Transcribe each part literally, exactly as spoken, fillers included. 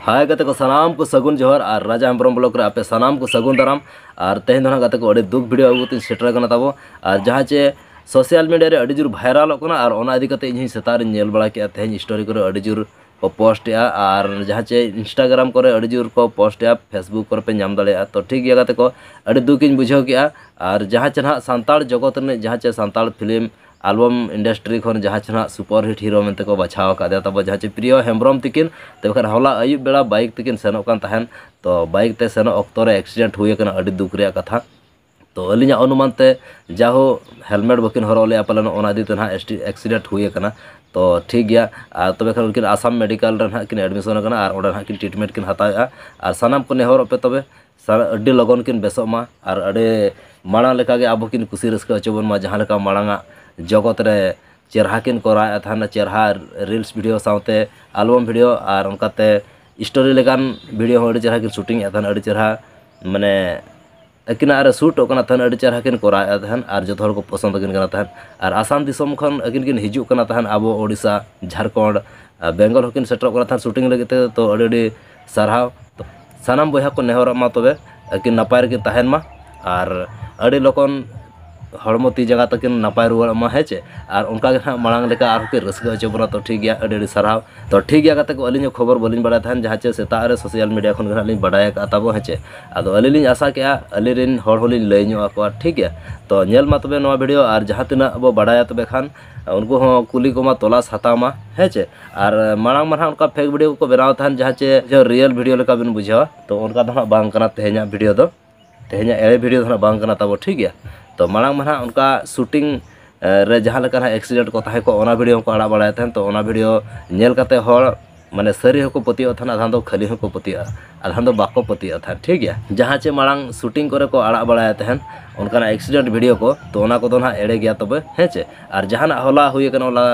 ᱦᱟᱭ ᱜᱟᱛᱮ ᱠᱚ, ᱥᱟᱱᱟᱢ ᱠᱚ ᱥᱟᱹᱜᱩᱱ ᱡᱚᱦᱟᱨ᱾ ᱟᱨ ᱨᱟᱡᱟ ᱦᱮᱢᱵᱨᱚᱢ ᱵᱞᱚᱜ ᱨᱮ ᱟᱯᱮ ᱥᱟᱱᱟᱢ ᱠᱚ ᱥᱟᱹᱜᱩᱱ ᱫᱟᱨᱟᱢ᱾ ᱟᱨ ᱛᱮᱦᱮᱧ ᱫᱚ ᱱᱟᱦᱟᱜ ᱜᱟᱛᱮ ᱠᱚ, ᱟᱹᱰᱤ ᱫᱩᱠ ᱵᱷᱤᱰᱤᱭᱳ ᱟᱹᱜᱩ ᱠᱟᱛᱮᱧ ᱥᱮᱴᱮᱨ ᱟᱠᱟᱱᱟ ᱛᱟᱵᱚ᱾ ᱟᱨ ᱡᱟᱦᱟᱸ ᱪᱮ ᱥᱳᱥᱟᱞ ᱢᱤᱰᱤᱭᱟ ᱨᱮ ᱟᱹᱰᱤ ᱡᱳᱨ ᱵᱷᱟᱭᱨᱟᱞᱚᱜ ᱠᱟᱱᱟ, ᱟᱨ ᱚᱱᱟ ᱤᱫᱤ ᱠᱟᱛᱮ ᱤᱧ ᱦᱚᱸᱧ ᱥᱮᱛᱟᱜ ᱨᱮᱧ ᱧᱮᱞ ᱵᱟᱲᱟ ᱠᱮᱜᱼᱟ, ᱛᱮᱦᱮᱧ ᱥᱴᱳᱨᱤ ᱠᱚᱨᱮ ᱟᱹᱰᱤ ᱡᱳᱨ ᱠᱚ ᱯᱳᱥᱴ ᱮᱜᱼᱟ, ᱟᱨ ᱡᱟᱦᱟᱸ ᱪᱮ ᱤᱱᱥᱴᱟᱜᱨᱟᱢ ᱠᱚᱨᱮ ᱟᱹᱰᱤ ᱡᱳᱨ ᱠᱚ ᱯᱳᱥᱴ ᱮᱜᱼᱟ, ᱯᱷᱮᱥᱵᱩᱠ ᱠᱚᱨᱮ ᱯᱮ ᱧᱟᱢ ᱫᱟᱲᱮᱭᱟᱜᱼᱟ᱾ ᱛᱚ ᱴᱷᱤᱠ ᱜᱮᱭᱟ ᱜᱟᱛᱮ ᱠᱚ, ᱟᱹᱰᱤ ᱫᱩᱠ ᱤᱧ ᱵᱩᱡᱷᱟᱹᱣ ᱠᱮᱜᱼᱟ᱾ ᱟᱨ ᱡᱟᱦᱟᱸ ᱪᱮ ᱱᱟᱦᱟᱜ ᱥᱟᱱᱛᱟᱲ ᱡᱚᱜᱚᱛ ᱨᱤᱱᱤᱡ, ᱡᱟᱦᱟᱸ ᱪᱮ ᱥᱟᱱᱛᱟᱲ ᱯᱷᱤᱞᱢ ᱟᱞᱵᱚᱢ ᱤᱱᱰᱟᱥᱴᱨᱤ ᱠᱷᱚᱱ ᱡᱟᱦᱟᱸ ᱪᱮ ᱱᱟᱦᱟᱜ ᱥᱩᱯᱟᱨ ᱦᱤᱴ ᱦᱤᱨᱳ ᱢᱮᱱᱛᱮ ᱠᱚ ᱵᱟᱪᱷᱟᱣ ᱟᱠᱟᱫᱮᱭᱟ ᱛᱟᱵᱚ, ᱡᱟᱦᱟᱸ ᱪᱮ ᱯᱨᱤᱭᱚ ᱦᱮᱢᱵᱨᱚᱢ ᱛᱤᱠᱤᱱ, ᱛᱚᱵᱮ ᱠᱷᱟᱱ ᱦᱚᱞᱟ ᱟᱹᱭᱩᱵ ᱵᱮᱲᱟ ᱵᱟᱭᱤᱠ ᱛᱮᱠᱤᱱ ᱥᱮᱱᱚᱜ ᱠᱟᱱ ᱛᱟᱦᱮᱸᱱ᱾ ᱛᱚ ᱵᱟᱭᱤᱠ ᱛᱮ ᱥᱮᱱᱚᱜ ᱚᱠᱛᱚ ᱨᱮ ᱮᱠᱥᱤᱰᱮᱱᱴ ᱦᱩᱭ ᱟᱠᱟᱱᱟ, ᱟᱹᱰᱤ ᱫᱩᱠ ᱨᱮᱭᱟᱜ ᱠᱟᱛᱷᱟ᱾ ᱛᱚ ᱟᱹᱞᱤᱧᱟᱜ ᱚᱱᱩᱢᱟᱱ ᱛᱮ ᱡᱟᱦᱳ ᱦᱮᱞᱢᱮᱴ ᱵᱟᱹᱠᱤᱱ ᱦᱚᱨᱚᱜ ᱞᱮᱜᱼᱟ ᱯᱟᱞᱮᱱ, ᱚᱱᱟ ᱤᱫᱤ ᱛᱮ ᱱᱟᱦᱟᱜ ᱮᱥᱴᱤ-, ᱮᱠᱥᱤᱰᱮᱱᱴ ᱦᱩᱭ ᱟᱠᱟᱱᱟ᱾ ᱛᱚ ᱴᱷᱤᱠ ᱜᱮᱭᱟ, ᱟᱨ ᱛᱚᱵᱮ ᱠᱷᱟᱱ ᱩᱱᱠᱤᱱ ᱟᱥᱟᱢ ᱢᱮᱰᱤᱠᱟᱞ ᱨᱮ ᱱᱟᱦᱟᱜ ᱠᱤᱱ ᱮᱰᱢᱤᱥᱚᱱ ᱟᱠᱟᱱᱟ ᱟᱨ ᱚᱸᱰᱮ ᱱᱟᱦᱟᱜ ᱠᱤᱱ ᱴᱨᱤᱴᱢᱮᱱᱴ ᱠᱤᱱ ᱦᱟᱛᱟᱣᱮᱫᱼᱟ᱾ ᱟᱨ ᱥᱟᱱᱟᱢ ᱠᱚ ᱱᱮᱦᱚᱨᱚᱜ ᱯᱮ ᱛᱚᱵᱮ, ᱥᱟ-, ᱟᱹᱰᱤ ᱞᱚᱜᱚᱱ ᱠᱤᱱ ᱵᱮᱥᱚᱜ ᱢᱟ ᱟᱨ ᱟᱹᱰᱤ ᱢᱟᱲᱟᱝ ᱞᱮᱠᱟᱜᱮ ᱟᱵᱚ ᱠᱤᱱ ᱠᱩᱥᱤ ᱨᱟᱹᱥᱠᱟᱹ ᱦᱚᱪᱚ ᱵᱚᱱ ᱢᱟ, ᱡᱟᱦᱟᱸ ᱞᱮᱠᱟ ᱢᱟᱲᱟᱝᱟᱜ ᱡᱚᱜᱚᱛ ᱨᱮ ᱪᱮᱨᱦᱟ ᱠᱤᱱ ᱠᱚᱨᱟᱣᱮᱫ ᱛᱟᱦᱮᱱᱟ, ᱪᱮᱨᱦᱟ ᱨᱤᱞᱥ ᱵᱷᱤᱰᱤᱭᱳ ᱥᱟᱶᱛᱮ ᱟᱞᱵᱚᱢ ᱵᱷᱤᱰᱤᱭᱳ ᱟᱨ ᱚᱱᱠᱟᱛᱮ ᱥᱴᱳᱨᱤ ᱞᱮᱠᱟᱱ ᱵᱷᱤᱰᱤᱭᱳ ᱦᱚᱸ ᱟᱹᱰᱤ ᱪᱮᱨᱦᱟ ᱠᱤᱱ ᱥᱩᱴᱤᱝ ᱮᱫ ᱛᱟᱦᱮᱱ, ᱟᱹᱰᱤ ᱪᱮᱨᱦᱟ ᱢᱟᱱᱮ ᱟᱹᱠᱤᱱᱟᱜ ᱨᱮ ᱥᱩᱴᱚᱜ ᱠᱟᱱᱟ ᱛᱟᱦᱮᱱ, ᱟᱹᱰᱤ ᱪᱮᱨᱦᱟ ᱠᱤᱱ ᱠᱚᱨᱟᱣᱮᱫ ᱛᱟᱦᱮᱱ ᱟᱨ ᱡᱚᱛᱚ ᱦᱚᱲ ᱠᱚ ᱯᱚᱥᱚᱸᱫ ᱟᱹᱠᱤᱱ ᱠᱟᱱᱟ ᱛᱟᱦᱮᱱ᱾ ᱟᱨ ᱟᱥᱟᱢ ᱫᱤᱥᱚᱢ ᱠᱷᱚᱱ ᱟᱹᱠᱤᱱ ᱠᱤᱱ ᱦᱤᱡᱩᱜ ᱠᱟᱱᱟ ᱛᱟᱦᱮᱱ ᱟᱵᱚ ᱳᱰᱤᱥᱟ, ᱡᱷᱟᱲᱠᱷᱚᱸᱰ, ᱟᱨ ᱵᱮᱝᱜᱚᱞ ᱦᱚᱸᱠᱤᱱ ᱥᱮᱴᱮᱨᱚᱜ ᱠᱟᱱᱟ ᱛᱟᱦᱮᱱ ᱥᱩᱴᱤᱝ ᱞᱟᱹᱜᱤᱫ ᱛᱮ᱾ ᱛᱚ ᱟᱹᱰᱤ ᱟᱹᱰᱤ ᱥᱟᱨᱦᱟᱣ᱾ ᱥᱟᱱᱟᱢ ᱵᱚᱭᱦᱟ ᱠᱚ ᱱᱮᱦᱚᱨᱚᱜ ᱢᱟ ᱛᱚᱵᱮ ᱟᱹᱠᱤᱱ ᱱᱟᱯᱟᱭ ᱨᱮᱠᱤᱱ ᱛᱟᱦᱮᱱ ᱢᱟ ᱟᱨ ᱟᱹᱰᱤ ᱞᱚᱜᱚᱱ ᱦᱚᱲᱢᱚ ᱛᱤ ᱡᱟᱸᱜᱟ ᱛᱟᱹᱠᱤᱱ ᱱᱟᱯᱟᱭ ᱨᱩᱣᱟᱹᱲᱚᱜ ᱢᱟ, ᱦᱮᱸ ᱪᱮ? ᱟᱨ ᱚᱱᱠᱟ ᱜᱮ ᱱᱟᱦᱟᱜ ᱢᱟᱲᱟᱝ ᱞᱮᱠᱟ ᱟᱨᱦᱚᱸ ᱠᱤᱱ ᱨᱟᱹᱥᱠᱟᱹ ᱦᱚᱪᱚ ᱵᱚᱱᱟ᱾ ᱛᱚ ᱴᱷᱤᱠ ᱜᱮᱭᱟ, ᱟᱹᱰᱤ ᱟᱹᱰᱤ ᱥᱟᱨᱦᱟᱣ᱾ ᱛᱚ ᱴᱷᱤᱠ ᱜᱮᱭᱟ ᱜᱟᱛᱮ ᱠᱚ, ᱟᱹᱞᱤᱧ ᱦᱚᱸ ᱠᱷᱚᱵᱚᱨ ᱵᱟᱹᱞᱤᱧ ᱵᱟᱲᱟᱭ ᱛᱟᱦᱮᱱ, ᱡᱟᱦᱟᱸ ᱪᱮ ᱥᱮᱛᱟᱜ ᱨᱮ ᱥᱳᱥᱟᱞ ᱢᱤᱰᱤᱭᱟ ᱠᱷᱚᱱ ᱜᱮ ᱱᱟᱦᱟᱜ ᱞᱤᱧ ᱵᱟᱰᱟᱭ ᱟᱠᱟᱫᱼᱟ ᱛᱟᱵᱚ, ᱦᱮᱸ ᱪᱮ? ᱟᱫᱚ ᱟᱹᱞᱤᱧ ᱞᱤᱧ ᱟᱥᱟ ᱠᱮᱜᱼᱟ ᱟᱹᱞᱤᱧ ᱨᱮᱱ ᱦᱚᱲ ᱦᱚᱸᱞᱤᱧ ᱞᱟᱹᱭ ᱧᱚᱜ ᱟᱠᱚᱣᱟ, ᱴᱷᱤᱠ ᱜᱮᱭᱟ? ᱛᱚ ᱧᱮᱞ ᱢᱟ ᱛᱚᱵᱮ ᱱᱚᱣᱟ ᱵᱷᱤᱰᱤᱭᱳ, ᱟᱨ ᱡᱟᱦᱟᱸ ᱛᱤᱱᱟᱹᱜ ᱵᱚ ᱵᱟᱰᱟᱭᱟ ᱛᱚᱵᱮ ᱠᱷᱟᱱ ᱩᱱᱠᱩ ᱦᱚᱸ ᱠᱩᱞᱤ ᱠᱚᱢᱟ, ᱛᱚᱞᱟᱥ ᱦᱟᱛᱟᱣ ᱢᱟ, ᱦᱮᱸ ᱪᱮ? ᱟᱨ ᱢᱟᱲᱟᱝ ᱢᱟ ᱱᱟᱦᱟᱜ ᱚᱱᱠᱟ ᱯᱷᱮᱠ ᱵᱷᱤᱰᱤᱭᱳ ᱠᱚᱠᱚ ᱵᱮᱱᱟᱣ ᱛᱟᱦᱮᱱ, ᱡᱟᱦᱟᱸ ᱪᱮ ᱨᱤᱭᱮᱞ ᱵᱷᱤᱰᱤᱭᱳ ᱞᱮᱠᱟ ᱵᱤᱱ ᱵᱩᱡᱷᱟᱹᱣᱟ, ᱛᱚ ᱚᱱᱠᱟ ᱫᱚ ᱱᱟᱦᱟᱜ ᱵᱟᱝ ᱠᱟᱱᱟ ᱛᱮᱦᱮᱧᱟᱜ ᱵᱷᱤᱰᱤᱭᱳ ᱫᱚ᱾ ᱛᱮᱦᱮᱧᱟᱜ ᱮᱲᱮ ᱵᱷᱤᱰᱤᱭᱳ ᱫᱚ ᱱᱟᱦᱟᱜ ᱵᱟᱝ ᱠᱟᱱᱟ ᱛᱟᱵᱚ, ᱴᱷᱤᱠ ᱜᱮᱭᱟ? ᱛᱚ ᱢᱟᱲᱟᱝ ᱢᱟ ᱱᱟᱦᱟᱜ ᱚᱱᱠᱟ ᱥᱩᱴᱤᱝ, ᱮ, ᱨᱮ ᱡᱟᱦᱟᱸ ᱞᱮᱠᱟ ᱱᱟᱦᱟᱜ ᱮᱠᱥᱤᱰᱮᱱᱴ ᱠᱚ ᱛᱟᱦᱮᱸ ᱠᱚᱜ, ᱚᱱᱟ ᱵᱷᱤᱰᱤᱭᱳ ᱦᱚᱸᱠᱚ ᱟᱲᱟᱜ ᱵᱟᱲᱟᱭ ᱛᱟᱦᱮᱱ᱾ ᱛᱚ ᱚᱱᱟ ᱵᱷᱤᱰᱤᱭᱳ ᱧᱮᱞ ᱠᱟᱛᱮ ᱦᱚᱲ ᱢᱟᱱᱮ ᱥᱟᱹᱨᱤ ᱦᱚᱸᱠᱚ ᱯᱟᱹᱛᱭᱟᱹᱜ ᱛᱟᱦᱮᱱ, ᱟᱫᱷᱟᱱ ᱫᱚ ᱠᱷᱟᱹᱞᱤ ᱦᱚᱸᱠᱚ ᱯᱟᱹᱛᱭᱟᱹᱜᱼᱟ, ᱟᱫᱷᱟᱱ ᱫᱚ ᱵᱟᱠᱚ ᱯᱟᱹᱛᱭᱟᱹᱜ ᱛᱟᱦᱮᱱ, ᱴᱷᱤᱠ ᱜᱮᱭᱟ? ᱡᱟᱦᱟᱸ ᱪᱮ ᱢᱟᱲᱟᱝ ᱥᱩᱴᱤᱝ ᱠᱚᱨᱮ ᱠᱚ ᱟᱲᱟᱜ ᱵᱟᱲᱟᱭ ᱛᱟᱦᱮᱱ ᱚᱱᱠᱟᱱᱟᱜ ᱮᱠᱥᱤᱰᱮᱱᱴ ᱵᱷᱤᱰᱤᱭᱳ ᱠᱚ, ᱛᱚ ᱚᱱᱟ ᱠᱚᱫᱚ ᱱᱟᱦᱟᱜ ᱮᱲᱮ ᱜᱮᱭᱟ ᱛᱚᱵᱮ, ᱦᱮᱸ ᱪᱮ? ᱟᱨ ᱡᱟᱦᱟᱱᱟᱜ ᱦᱚᱞᱟ ᱦᱩᱭ ᱟᱠᱟᱱᱟ, ᱦᱚᱞᱟ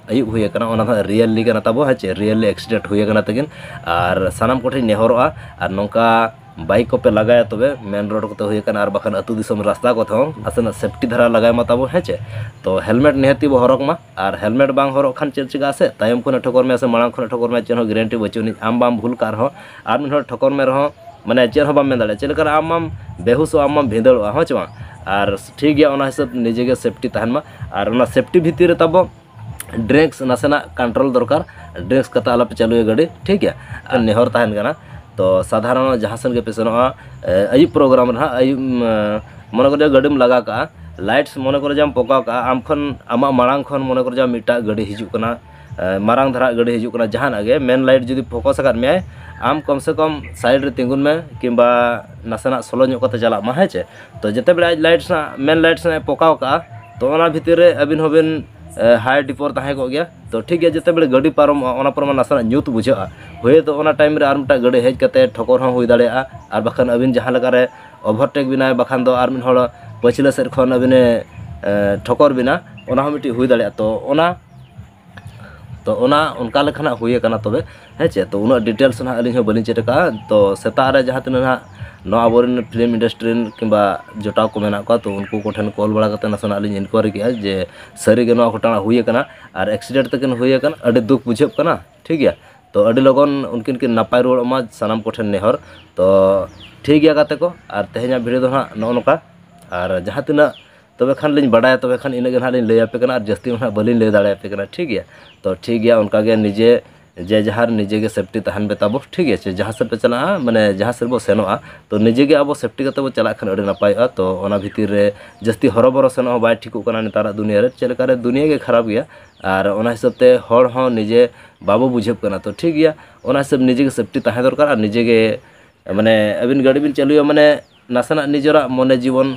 ᱟᱹᱭᱩᱵ ᱦᱩᱭ ᱟᱠᱟᱱᱟ, ᱚᱱᱟ ᱫᱚ ᱨᱤᱭᱮᱞᱤ ᱠᱟᱱᱟ ᱛᱟᱵᱚ, ᱦᱮᱸ ᱪᱮ? ᱨᱤᱭᱮᱞᱤ ᱮᱠᱥᱤᱰᱮᱱᱴ ᱦᱩᱭ ᱟᱠᱟᱱᱟ ᱛᱟᱹᱠᱤᱱ᱾ ᱟᱨ ᱥᱟᱱᱟᱢ ᱠᱚᱴᱷᱮᱱ ᱱᱮᱦᱚᱨᱚᱜᱼᱟ, ᱟᱨ ᱱᱚᱝᱠᱟ ᱵᱟᱭᱤᱠ ᱠᱚᱯᱮ ᱞᱟᱜᱟᱭᱟ, ᱛᱚᱵᱮ ᱢᱮᱱ ᱨᱳᱰ ᱠᱚᱛᱮ ᱦᱩᱭ ᱟᱠᱟᱱ ᱟᱨ ᱵᱟᱠᱷᱟᱱ ᱟᱹᱛᱩ ᱫᱤᱥᱚᱢ ᱨᱟᱥᱛᱟ ᱠᱚᱛᱮ ᱦᱚᱸ ᱱᱟᱥᱮᱱᱟᱜ ᱥᱮᱯᱴᱤ ᱫᱷᱟᱨᱟ ᱞᱟᱜᱟᱭ ᱢᱟ ᱛᱟᱵᱚ, ᱦᱮᱸ ᱪᱮ? ᱛᱚ ᱦᱮᱞᱢᱮᱴ ᱱᱤᱦᱟᱹᱛᱤ ᱵᱚ ᱦᱚᱨᱚᱜ ᱢᱟ, ᱟᱨ ᱦᱮᱞᱢᱮᱴ ᱵᱟᱝ ᱦᱚᱨᱚᱜ ᱠᱷᱟᱱ ᱪᱮᱫ ᱪᱤᱠᱟᱹᱜᱼᱟ ᱥᱮ, ᱛᱟᱭᱚᱢ ᱠᱷᱚᱱᱮ ᱴᱷᱚᱠᱚᱨ ᱢᱮᱭᱟ ᱥᱮ ᱢᱟᱲᱟᱝ ᱠᱷᱚᱱᱮ ᱴᱷᱚᱠᱚᱨ ᱢᱮᱭᱟ, ᱪᱮᱫ ᱦᱚᱸ ᱜᱮᱨᱮᱱᱴᱤ ᱵᱟᱹᱪᱩᱜ ᱟᱹᱱᱤᱡ᱾ ᱟᱢ ᱵᱟᱢ ᱵᱷᱩᱞ ᱠᱟᱜ ᱨᱮᱦᱚᱸ ᱟᱨ ᱢᱤᱫ ᱦᱚᱲ ᱴᱷᱚᱠᱚᱨ ᱢᱮ ᱨᱮᱦᱚᱸ, ᱢᱟᱱᱮ ᱪᱮᱫ ᱦᱚᱸ ᱵᱟᱢ ᱢᱮᱱ ᱫᱟᱲᱮᱭᱟᱜᱼᱟ, ᱪᱮᱫ ᱞᱮᱠᱟᱨᱮ ᱟᱢ ᱢᱟᱢ ᱵᱮᱦᱩᱥᱚᱜᱼᱟ, ᱦᱚᱸ ᱪᱮ ᱵᱟᱝ? ᱟᱨ ᱴᱷᱤᱠ ᱜᱮᱭᱟ, ᱚᱱᱟ ᱦᱤᱥᱟᱹᱵ ᱱᱤᱡᱮ ᱜᱮ ᱥᱮᱯᱴᱤ ᱛᱟᱦᱮᱱ ᱢᱟ, ᱟᱨ ᱚᱱᱟ ᱥᱮᱯᱴᱤ ᱵᱷᱤᱛᱤᱨ ᱨᱮ ᱛᱟᱵᱚ ᱰᱨᱤᱝᱠᱥ ᱱᱟᱥᱮᱱᱟᱜ ᱠᱚᱱᱴᱨᱳᱞ ᱫᱚᱨᱠᱟᱨ᱾ ᱰᱨᱤᱝᱠᱥ ᱠᱟᱛᱮ ᱟᱞᱚᱯᱮ ᱪᱟᱹᱞᱩᱭᱟ ᱜᱟᱹᱰᱤ, ᱴᱷᱤᱠ ᱜᱮᱭᱟ? ᱟᱨ ᱱᱮᱦᱚᱨ ᱛᱟᱦᱮᱱ ᱠᱟᱱᱟ᱾ ᱛᱚ ᱥᱟᱫᱷᱟᱨᱚᱱ ᱡᱟᱦᱟᱸ ᱥᱮᱱ ᱜᱮᱯᱮ ᱥᱮᱱᱚᱜᱼᱟ, ᱮ, ᱟᱹᱭᱩᱵ ᱯᱨᱳᱜᱨᱟᱢ ᱨᱮ ᱦᱟᱸᱜ, ᱟᱹᱭᱩᱵ, ᱮ, ᱢᱚᱱᱮ ᱠᱚᱨᱚ ᱡᱮ ᱜᱟᱹᱰᱤᱢ ᱞᱟᱜᱟ ᱠᱟᱜᱼᱟ, ᱞᱟᱭᱤᱴᱥ ᱢᱚᱱᱮ ᱠᱚᱨᱚ ᱡᱮ ᱟᱢ ᱯᱚᱠᱟᱣ ᱠᱟᱜᱼᱟ, ᱟᱢ ᱠᱷᱚᱱ, ᱟᱢᱟᱜ ᱢᱟᱲᱟᱝ ᱠᱷᱚᱱ ᱢᱚᱱᱮ ᱠᱚᱨᱚ ᱡᱮ ᱢᱤᱫᱴᱟᱜ ᱜᱟᱹᱰᱤ ᱦᱤᱡᱩᱜ ᱠᱟᱱᱟ, ᱮ, ᱢᱟᱨᱟᱝ ᱫᱷᱟᱨᱟ ᱜᱟᱹᱰᱤ ᱦᱤᱡᱩᱜ ᱠᱟᱱᱟ, ᱡᱟᱦᱟᱱᱟᱜ ᱜᱮ, ᱢᱮᱱ ᱞᱟᱭᱤᱴ ᱡᱩᱫᱤ ᱯᱷᱳᱠᱟᱥ ᱟᱠᱟᱫ ᱢᱮᱭᱟᱭ, ᱟᱢ ᱠᱚᱢ ᱥᱮ ᱠᱚᱢ ᱥᱟᱭᱤᱰ ᱨᱮ ᱛᱤᱸᱜᱩᱱ ᱢᱮ, ᱠᱤᱝᱵᱟ ᱱᱟᱥᱮᱱᱟᱜ ᱥᱞᱳ ᱧᱚᱜ ᱠᱟᱛᱮ ᱪᱟᱞᱟᱜ ᱢᱟ, ᱦᱮᱸ ᱪᱮ? ᱛᱚ ᱡᱮᱛᱮ ᱵᱮᱲᱟ ᱟᱡ ᱞᱟᱭᱤᱴᱥ ᱨᱮᱱᱟᱜ, ᱢᱮᱱ ᱞᱟᱭᱤᱴᱥ ᱨᱮᱱᱟᱜ ᱮ ᱯᱚᱠᱟᱣ ᱠᱟᱜᱼᱟ, ᱛᱚ ᱚᱱᱟ ᱵᱷᱤᱛᱤᱨ ᱨᱮ ᱟᱹᱵᱤᱱ ᱦᱚᱸᱵᱤᱱ, ᱮ, ᱦᱟᱭ ᱰᱤᱯᱚᱨ ᱛᱟᱦᱮᱸ ᱠᱚᱜ ᱜᱮᱭᱟ᱾ ᱛᱚ ᱴᱷᱤᱠ ᱜᱮᱭᱟ, ᱡᱮᱛᱮ ᱵᱮᱲᱟ ᱜᱟᱹᱰᱤ ᱯᱟᱨᱚᱢᱚᱜᱼᱟ, ᱚᱱᱟ ᱯᱚᱨᱮ ᱢᱟ ᱱᱟᱥᱮᱱᱟᱜ ᱧᱩᱛ ᱵᱩᱡᱷᱟᱹᱜᱼᱟ, ᱦᱳᱭᱛᱳ ᱚᱱᱟ ᱴᱟᱭᱤᱢ ᱨᱮ ᱟᱨ ᱢᱤᱫᱴᱟᱝ ᱜᱟᱹᱰᱤ ᱦᱮᱡ ᱠᱟᱛᱮ ᱴᱷᱚᱠᱚᱨ ᱦᱚᱸ ᱦᱩᱭ ᱫᱟᱲᱮᱭᱟᱜᱼᱟ, ᱟᱨ ᱵᱟᱠᱷᱟᱱ ᱟᱹᱵᱤᱱ ᱡᱟᱦᱟᱸ ᱞᱮᱠᱟᱨᱮ ᱳᱵᱷᱟᱨᱴᱮᱠ ᱵᱮᱱᱟᱭ, ᱵᱟᱠᱷᱟᱱ ᱫᱚ ᱟᱨ ᱢᱤᱫ ᱦᱚᱲ ᱯᱟᱹᱪᱷᱞᱟᱹ ᱥᱮᱫ ᱠᱷᱚᱱ ᱟᱹᱵᱤᱱᱮ, ᱮ, ᱴᱷᱚᱠᱚᱨ ᱵᱮᱱᱟ, ᱚᱱᱟ ᱦᱚᱸ ᱢᱤᱫᱴᱤᱡ ᱦᱩᱭ ᱫᱟᱲᱮᱭᱟᱜᱼᱟ᱾ ᱛᱚ ᱚᱱᱟ, ᱛᱚ ᱚᱱᱟ ᱚᱱᱠᱟ ᱞᱮᱠᱟᱱᱟᱜ ᱦᱩᱭ ᱟᱠᱟᱱᱟ᱾ ᱛᱚᱵᱮ ᱦᱮᱸ ᱪᱮ, ᱛᱚ ᱩᱱᱟᱹᱜ ᱰᱤᱴᱮᱞᱥ ᱱᱟᱦᱟᱜ ᱟᱹᱞᱤᱧ ᱦᱚᱸ ᱵᱟᱹᱞᱤᱧ ᱪᱮᱫ ᱟᱠᱟᱫᱼᱟ᱾ ᱛᱚ ᱥᱮᱛᱟᱜ ᱨᱮ ᱡᱟᱦᱟᱸ ᱛᱤᱱᱟᱹᱜ ᱱᱟᱦᱟᱜ ᱱᱚᱣᱟ ᱟᱵᱚᱨᱮᱱ ᱯᱷᱤᱞᱢ ᱤᱱᱰᱟᱥᱴᱨᱤ ᱨᱮᱱ ᱠᱤᱝᱵᱟ ᱡᱚᱴᱟᱣ ᱠᱚ ᱢᱮᱱᱟᱜ ᱠᱚᱣᱟ, ᱛᱚ ᱩᱱᱠᱩ ᱠᱚᱴᱷᱮᱱ ᱠᱚᱞ ᱵᱟᱲᱟ ᱠᱟᱛᱮ ᱱᱟᱥᱮᱱᱟᱜ ᱞᱤᱧ ᱤᱱᱠᱩᱭᱟᱨᱤ ᱠᱮᱫᱼᱟ ᱡᱮ ᱥᱟᱹᱨᱤᱜᱮ ᱱᱚᱣᱟ ᱜᱷᱚᱴᱚᱱᱟ ᱦᱩᱭ ᱟᱠᱟᱱᱟ ᱟᱨ ᱮᱠᱥᱤᱰᱮᱱᱴ ᱛᱟᱹᱠᱤᱱ ᱦᱩᱭ ᱟᱠᱟᱱᱟ, ᱟᱹᱰᱤ ᱫᱩᱠ ᱵᱩᱡᱷᱟᱹᱜ ᱠᱟᱱᱟ, ᱴᱷᱤᱠ ᱜᱮᱭᱟ᱾ ᱛᱚ ᱟᱹᱰᱤ ᱞᱚᱜᱚᱱ ᱩᱱᱠᱤᱱ ᱠᱤᱱ ᱱᱟᱯᱟᱭ ᱨᱩᱣᱟᱹᱲᱚᱜ ᱢᱟ, ᱥᱟᱱᱟᱢ ᱠᱚᱴᱷᱮᱱ ᱱᱮᱦᱚᱨ᱾ ᱛᱚ ᱴᱷᱤᱠ ᱜᱮᱭᱟ ᱜᱟᱛᱮ ᱠᱚ, ᱟᱨ ᱛᱮᱦᱮᱧᱟᱜ ᱵᱷᱤᱰᱤᱭᱳ ᱫᱚ ᱱᱟᱦᱟᱜ ᱱᱚᱜᱼᱚ ᱱᱚᱝᱠᱟ᱾ ᱟᱨ ᱡᱟᱦᱟᱸ ᱛᱤᱱᱟᱹᱜ ᱛᱚᱵᱮ ᱠᱷᱟᱱ ᱞᱤᱧ ᱵᱟᱰᱟᱭᱟ, ᱛᱚᱵᱮ ᱠᱷᱟᱱ ᱤᱱᱟᱹᱜ ᱜᱮ ᱱᱟᱦᱟᱜ ᱞᱤᱧ ᱞᱟᱹᱭ ᱟᱯᱮ ᱠᱟᱱᱟ, ᱟᱨ ᱡᱟᱹᱥᱛᱤ ᱢᱟ ᱱᱟᱦᱟᱜ ᱵᱟᱹᱞᱤᱧ ᱞᱟᱹᱭ ᱫᱟᱲᱮᱭᱟᱯᱮ ᱠᱟᱱᱟ, ᱴᱷᱤᱠ ᱜᱮᱭᱟ᱾ ᱛᱚ ᱴᱷᱤᱠ ᱜᱮᱭᱟ, ᱚᱱᱠᱟ ᱜᱮ ᱱᱤᱡᱮ ᱡᱮ ᱡᱟᱦᱟᱨ ᱱᱤᱡᱮ ᱜᱮ ᱥᱮᱯᱴᱤ ᱛᱟᱦᱮᱱ ᱯᱮ ᱛᱟᱵᱚ, ᱴᱷᱤᱠ ᱜᱮᱭᱟ᱾ ᱥᱮ ᱡᱟᱦᱟᱸ ᱥᱮᱫ ᱯᱮ ᱪᱟᱞᱟᱜᱼᱟ, ᱢᱟᱱᱮ ᱡᱟᱦᱟᱸ ᱥᱮᱫ ᱵᱚ ᱥᱮᱱᱚᱜᱼᱟ, ᱛᱚ ᱱᱤᱡᱮ ᱜᱮ ᱟᱵᱚ ᱥᱮᱯᱴᱤ ᱠᱟᱛᱮ ᱵᱚ ᱪᱟᱞᱟᱜ ᱠᱷᱟᱱ ᱟᱹᱰᱤ ᱱᱟᱯᱟᱭᱚᱜᱼᱟ᱾ ᱛᱚ ᱚᱱᱟ ᱵᱷᱤᱛᱤᱨ ᱨᱮ ᱡᱟᱹᱥᱛᱤ ᱦᱚᱨᱚᱵᱚᱨᱚ ᱥᱮᱱᱚᱜ ᱦᱚᱸ ᱵᱟᱭ ᱴᱷᱤᱠᱚᱜ ᱠᱟᱱᱟ ᱱᱮᱛᱟᱨᱟᱜ ᱫᱩᱱᱤᱭᱟᱹ ᱨᱮ, ᱪᱮᱫ ᱞᱮᱠᱟᱨᱮ ᱫᱩᱱᱤᱭᱟᱹ ᱜᱮ ᱠᱷᱟᱨᱟᱯ ᱜᱮᱭᱟ, ᱟᱨ ᱚᱱᱟ ᱦᱤᱥᱟᱹᱵ ᱛᱮ ᱦᱚᱲ ᱦᱚᱸ ᱱᱤᱡᱮ ᱵᱟᱵᱚ ᱵᱩᱡᱷᱟᱹᱜ ᱠᱟᱱᱟ᱾ ᱛᱚ ᱴᱷᱤᱠ ᱜᱮᱭᱟ, ᱚᱱᱟ ᱦᱤᱥᱟᱹᱵ ᱱᱤᱡᱮ ᱜᱮ ᱥᱮᱯᱴᱤ ᱛᱟᱦᱮᱸ ᱫᱚᱨᱠᱟᱨ, ᱟᱨ ᱱᱤᱡᱮ ᱜᱮ ᱢᱟᱱᱮ ᱟᱹᱵᱤᱱ ᱜᱟᱹᱰᱤ ᱵᱤᱱ ᱪᱟᱹᱞᱩᱭᱟ, ᱢᱟᱱᱮ ᱱᱟᱥᱮᱱᱟᱜ ᱱᱤᱡᱮᱨᱟᱜ ᱢᱚᱱᱮ ᱡᱤᱵᱚᱱ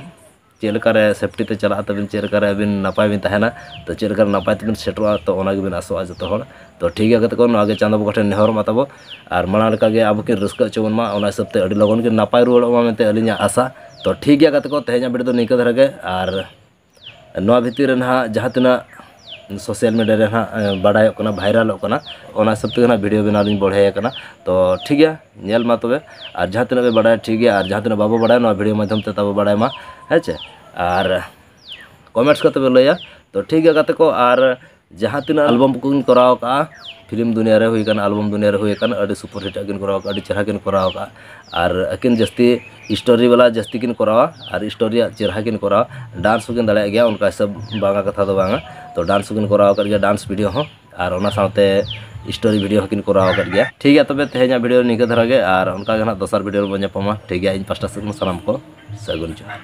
ᱪᱮᱫ ᱞᱮᱠᱟᱨᱮ ᱥᱮᱯᱴᱤ ᱛᱮ ᱪᱟᱞᱟᱜᱼᱟ ᱛᱟᱹᱵᱤᱱ, ᱪᱮᱫ ᱞᱮᱠᱟᱨᱮ ᱟᱹᱵᱤᱱ ᱱᱟᱯᱟᱭ ᱵᱤᱱ ᱛᱟᱦᱮᱱᱟ, ᱛᱚ ᱪᱮᱫ ᱞᱮᱠᱟᱨᱮ ᱱᱟᱯᱟᱭ ᱛᱮᱵᱤᱱ ᱥᱮᱴᱮᱨᱚᱜᱼᱟ, ᱛᱚ ᱚᱱᱟ ᱜᱮᱵᱤᱱ ᱟᱥᱚᱜᱼᱟ ᱡᱚᱛᱚ ᱦᱚᱲ᱾ ᱛᱚ ᱴᱷᱤᱠ ᱜᱮᱭᱟ ᱜᱟᱛᱮ ᱠᱚ, ᱱᱚᱣᱟ ᱜᱮ ᱪᱟᱸᱫᱚ ᱵᱚᱸᱜᱟ ᱴᱷᱮᱱ ᱱᱮᱦᱚᱨ ᱢᱟ ᱛᱟᱵᱚ, ᱟᱨ ᱢᱟᱲᱟᱝ ᱞᱮᱠᱟ ᱜᱮ ᱟᱵᱚ ᱠᱤᱱ ᱨᱟᱹᱥᱠᱟᱹ ᱦᱚᱪᱚ ᱵᱚᱱ ᱢᱟ, ᱚᱱᱟ ᱦᱤᱥᱟᱹᱵ ᱛᱮ ᱟᱹᱰᱤ ᱞᱚᱜᱚᱱ ᱜᱮ ᱱᱟᱯᱟᱭ ᱨᱩᱣᱟᱹᱲᱚᱜ ᱢᱟ ᱢᱮᱱᱛᱮ ᱟᱹᱞᱤᱧᱟᱜ ᱟᱥᱟ᱾ ᱛᱚ ᱴᱷᱤᱠ ᱜᱮᱭᱟ ᱜᱟᱛᱮ ᱠᱚ, ᱛᱮᱦᱮᱧᱟᱜ ᱵᱷᱤᱰᱤᱭᱳ ᱫᱚ ᱱᱤᱝᱠᱟᱹ ᱫᱷᱟᱨᱟ ᱜᱮ, ᱟᱨ ᱱᱚᱣᱟ ᱵᱷᱤᱛᱤᱨ ᱨᱮ ᱱᱟᱦᱟᱜ ᱡᱟᱦᱟᱸ ᱛᱤᱱᱟᱹᱜ ᱥᱳᱥᱟᱞ ᱢᱤᱰᱤᱭᱟ ᱨᱮ ᱱᱟᱦᱟᱜ ᱵᱟᱰᱟᱭᱚᱜ ᱠᱟᱱᱟ, ᱵᱷᱟᱭᱨᱟᱞᱚᱜ ᱠᱟᱱᱟ, ᱚᱱᱟ ᱦᱤᱥᱟᱹᱵ ᱛᱮᱜᱮ ᱱᱟᱦᱟᱜ ᱵᱷᱤᱰᱤᱭᱳ ᱵᱮᱱᱟᱣ ᱞᱤᱧ ᱵᱚᱲᱦᱮ ᱟᱠᱟᱱᱟ᱾ ᱛᱚ ᱴᱷᱤᱠ ᱜᱮᱭᱟ, ᱧᱮᱞ ᱢᱟ ᱛᱚᱵᱮ, ᱟᱨ ᱡᱟᱦᱟᱸ ᱛᱤᱱᱟᱹᱜ ᱯᱮ ᱵᱟᱰᱟᱭᱟ ᱴᱷᱤᱠ ᱜᱮᱭᱟ, ᱟᱨ ᱡᱟᱦᱟᱸ ᱛᱤᱱᱟᱹᱜ ᱵᱟᱵᱚ ᱵᱟᱰᱟᱭᱟ ᱱᱚᱣᱟ ᱵᱷᱤᱰᱤᱭᱳ ᱢᱟᱫᱽᱫᱷᱚᱢ ᱛᱮ ᱛᱟᱵᱚ ᱵᱟᱰᱟᱭ ᱢᱟ, ᱦᱮᱸ ᱪᱮ? ᱟᱨ ᱠᱚᱢᱮᱱᱴᱥ ᱠᱟᱛᱮ ᱯᱮ ᱞᱟᱹᱭᱟ᱾ ᱛᱚ ᱴᱷᱤᱠ ᱜᱮᱭᱟ ᱜᱟᱛᱮ ᱠᱚ, ᱟᱨ ᱡᱟᱦᱟᱸ ᱛᱤᱱᱟᱹᱜ ᱟᱞᱵᱟᱢ ᱠᱚᱧ ᱠᱚᱨᱟᱣ ᱟᱠᱟᱫᱼᱟ, ᱯᱷᱤᱞᱢ ᱫᱩᱱᱤᱭᱟᱹ ᱨᱮ ᱦᱩᱭ ᱟᱠᱟᱱ, ᱟᱞᱵᱟᱢ ᱫᱩᱱᱤᱭᱟᱹ ᱨᱮ ᱦᱩᱭ ᱟᱠᱟᱱ, ᱟᱹᱰᱤ ᱥᱩᱯᱟᱨ ᱦᱤᱴ ᱠᱤᱱ ᱠᱚᱨᱟᱣ ᱟᱠᱟᱫᱼᱟ, ᱟᱹᱰᱤ ᱪᱮᱦᱨᱟ ᱠᱤᱱ ᱠᱚᱨᱟᱣ ᱟᱠᱟᱫᱼᱟ᱾ ᱟᱨ ᱟᱹᱠᱤᱱ ᱡᱟᱹᱥᱛᱤ ᱥᱴᱳᱨᱤ ᱵᱟᱞᱟ ᱡᱟᱹᱥᱛᱤ ᱠᱤᱱ ᱠᱚᱨᱟᱣᱟ, ᱟᱨ ᱥᱴᱳᱨᱤᱭᱟᱜ ᱪᱮᱦᱨᱟ ᱠᱤᱱ ᱠᱚᱨᱟᱣᱟ᱾ ᱰᱟᱱᱥ ᱦᱚᱸᱠᱤᱱ ᱫᱟᱲᱮᱭᱟᱜ ᱜᱮᱭᱟ, ᱚᱱᱠᱟ ᱦᱤᱥᱟᱹᱵ ᱵᱟᱝᱟ ᱠᱟᱛᱷᱟ ᱫᱚ ᱵᱟᱝᱟ, ᱛᱚ ᱰᱟᱱᱥ ᱦᱚᱸᱠᱤᱱ ᱠᱚᱨᱟᱣ ᱟᱠᱟᱫ ᱜᱮᱭᱟ, ᱰᱟᱱᱥ ᱵᱷᱤᱰᱤᱭᱳ ᱦᱚᱸ, ᱟᱨ ᱚᱱᱟ ᱥᱟᱶᱛᱮ ᱥᱴᱳᱨᱤ ᱵᱷᱤᱰᱤᱭᱳ ᱦᱚᱸᱠᱤᱱ ᱠᱚᱨᱟᱣ ᱟᱠᱟᱫ ᱜᱮᱭᱟ᱾ ᱴᱷᱤᱠ ᱜᱮᱭᱟ, ᱛᱚᱵᱮ ᱛᱮᱦᱮᱧᱟᱜ ᱵᱷᱤᱰᱤᱭᱳ ᱱᱤᱝᱠᱟᱹ ᱫᱷᱟᱨᱟ ᱜᱮ, ᱟᱨ ᱚᱱᱠᱟ ᱜᱮ ᱱᱟᱦᱟᱜ ᱫᱚᱥᱟᱨ ᱵᱷᱤᱰᱤᱭᱳ ᱨᱮᱵᱚᱱ ᱧᱟᱯᱟᱢᱟ᱾ ᱴᱷᱤᱠ ᱜᱮᱭᱟ, ᱤᱧ ᱯᱟᱥᱴᱟ ᱥᱮᱫ ᱠᱷᱚᱱ ᱥᱟᱱᱟᱢ ᱠᱚ ᱥᱟᱹᱜᱩᱱ ᱡᱚᱦᱟᱨ᱾